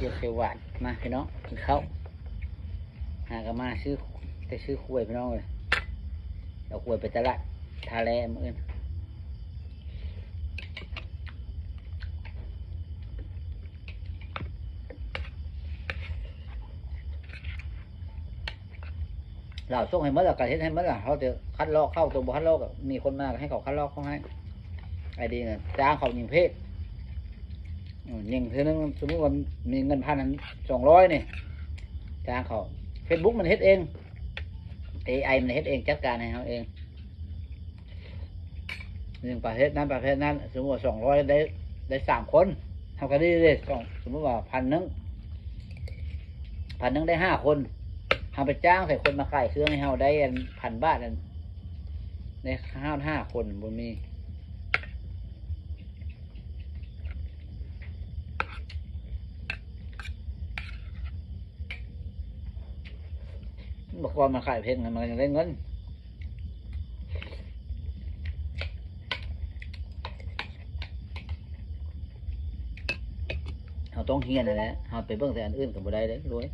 ຽວຂຽວຫວານ ມາພີ່ນ້ອງ ກິນເຂົ້າ. ຫາກໍມາຊື້ ໄປຊື້ກ້ວຍພີ່ນ້ອງເອີຍ ເອົາກ້ວຍໄປຕະຫຼາດທ່າແລມື້ອື່ນ. ລາວສົ່ງໃຫ້ໝົດລະ ກະເຮັດໃຫ້ໝົດລະ ເຮົາແຕ່ຄັດລອກເຂົ້າ ໂຕບໍ່ຄັດລອກກະມີຄົນມາກະໃຫ້ເຂົາຄັດລອກເຂົ້າໃຫ້. ໄອດີນະ ຈ້າງເຂົາຍິງເພຈ ເອີ ຍິງເທື່ອໜຶ່ງ ສົມມຸດວ່າມີເງິນພັນສອງຮ້ອຍນີ້ ຈ້າງເຂົາ. ເຟສບຸກມັນເຮັດເອງ ເອໄອມັນເຮັດເອງ ຈັດການໃຫ້ເຮົາເອງ. ຍິງປະເພດນັ້ນປະເພດນັ້ນ ສົມມຸດວ່າສອງຮ້ອຍໄດ້ ໄດ້ສາມຄົນ ເຮົາກໍດີເດ້. ສອງ ສົມມຸດວ່າພັນໜຶ່ງ ພັນໜຶ່ງໄດ້ຫ້າຄົນ ເຮົາໄປຈ້າງໃສ່ຄົນມາຂາຍເຄື່ອງໃຫ້ເຮົາໄດ້ອັນພັນບາດນັ້ນ ໄດ້ຫ້າ ຫ້າຄົນ ບໍ່ມີ ເມື່ອກ່ອນມາຂາຍເພງ ມັນກໍຍັງໄດ້ເງິນ. ເຮົາຕ້ອງຮຽນຫັ້ນແຫຼະ ເຮົາໄປເບິ່ງແຕ່ອັນອື່ນກໍບໍ່ໄດ້ເດ້ລວຍ.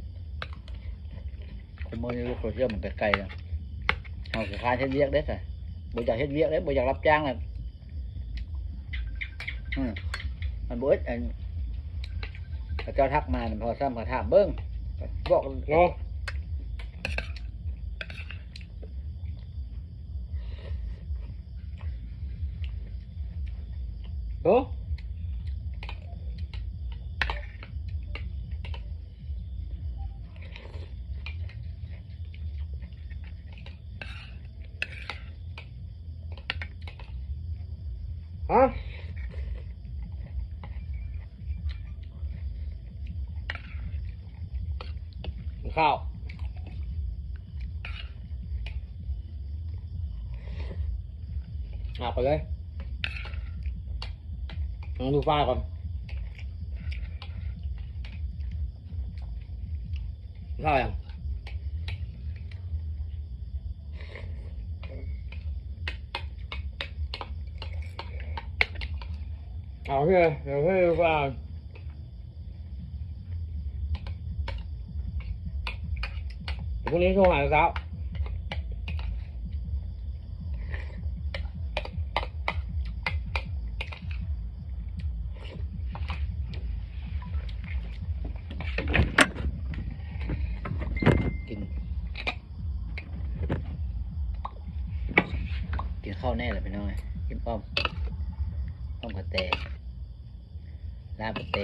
ຄຸມື້ນີ້ໂລກໂຊຊຽວມັນໄປໄກແລ້ວ ເຮົາຂີ້ຄ້ານເຮັດວຽກເດ້ ບໍ່ຢາກເຮັດວຽກເດ້ ບໍ່ຢາກຮັບຈ້າງແລ້ວ. ອືມ ມັນບໍ່ອຶດ ອັນ ເຂົາເຈົ້າທັກມາ ພໍຊ້ຳກໍຖາມເບິ່ງ ບອກ ເນາະ. ໂອ້ ຮະ ກິນເຂົ້າ ເອົາໄປເລີຍ ນັ່ງດູຟ້າກ່ອນ. ເຂົ້າຫຍັງ? ເອົາເຮີ ເອົາເຮີວ່າ ພວກນີ້ໂທຫາເຈົ້າ. ກິນ ກິນເຂົ້າແນ່ລະພີ່ນ້ອງເອີຍ ກິນອ້ອມ ອ້ອມກະແຕ ລາບກະແຕ